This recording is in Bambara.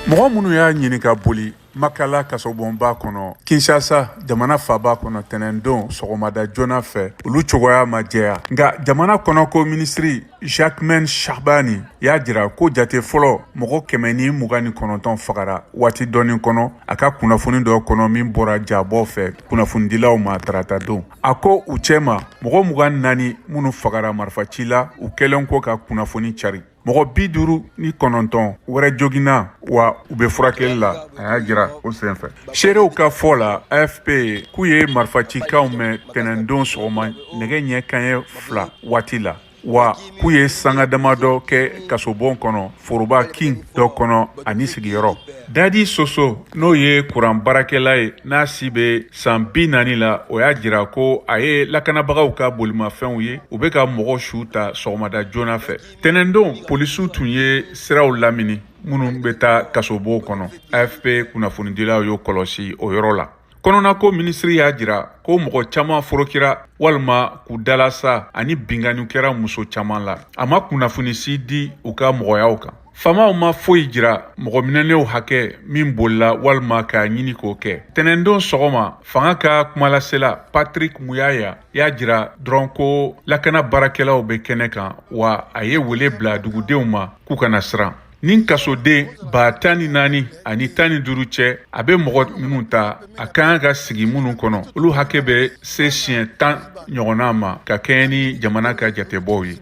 Mɔgɔ minnu y'a ɲini ka boli Makala kasobonba kɔnɔ Kinshasa jamana faaba kɔnɔ tɛnɛndon sɔgɔmada joona fɛ, olu cogoya ma jɛya. Nka jamana kɔnɔko minisiri Jacquemain Shabani y'a jira ko jate fɔlɔ mɔgɔ 129 fagara waati dɔɔni kɔnɔ a ka kunnafoni dɔ kɔnɔ min bɔra jabɔ fɛ kunnafonidilaw ma taratadon. A ko u cɛma mɔgɔ 24 minnu fagara marifaci la u kɛlen kɔ ka kunnafoni cari. Mɔgɔ 59 wɛrɛ joginna wa u bɛ furakɛli la, a y'a jira o senfɛ. Seerew ka fɔ la AFP ye k'u ye marifacikanw mɛn tɛnɛndon sɔgɔma nɛgɛ ɲɛ kanɲɛ 2 waati la, wa k'u ye sanga damadɔ kɛ kasobon kɔnɔ foroba kin dɔ kɔnɔ ani sigiyɔrɔ. Dadi Soso, n'o ye kuran baarakɛla ye n'a si bɛ san 40 la, o y'a jira ko a ye lakanabagaw ka bolimafɛnw ye u bɛ ka mɔgɔ su ta sɔgɔmada joona fɛ. Tɛnɛndon polisiw tun ye siraw lamini minnu bɛ taa kasobon kɔnɔ. AFP kunnafonidilaw y'o kɔlɔsi o yɔrɔ la. Kɔnɔnako minisiri y'a jira ko mɔgɔ caman forokira walima k'u dalasa ani binkanni kɛra muso caman la. A ma kunnafoni si di u ka mɔgɔyaw kan. Faamaw ma foyi jira mɔgɔ minɛnenw hakɛ min bolila walima k'a ɲini k'o kɛ. Tɛnɛndon sɔgɔma, fanga ka kumalasela Patrick Muyaya y'a jira dɔrɔn ko lakana baarakɛlaw bɛ kɛnɛ kan, wa a ye wele bila dugudenw ma k'u kana siran. Ni kasoden 14 000 ani 15 cɛ, a bɛ mɔgɔ minnu ta a ka kan ka sigi minnu kɔnɔ, olu hakɛ bɛ se siɲɛ 10 ɲɔgɔnna ma ka kɛɲɛ ni jamana ka jatebɔw ye.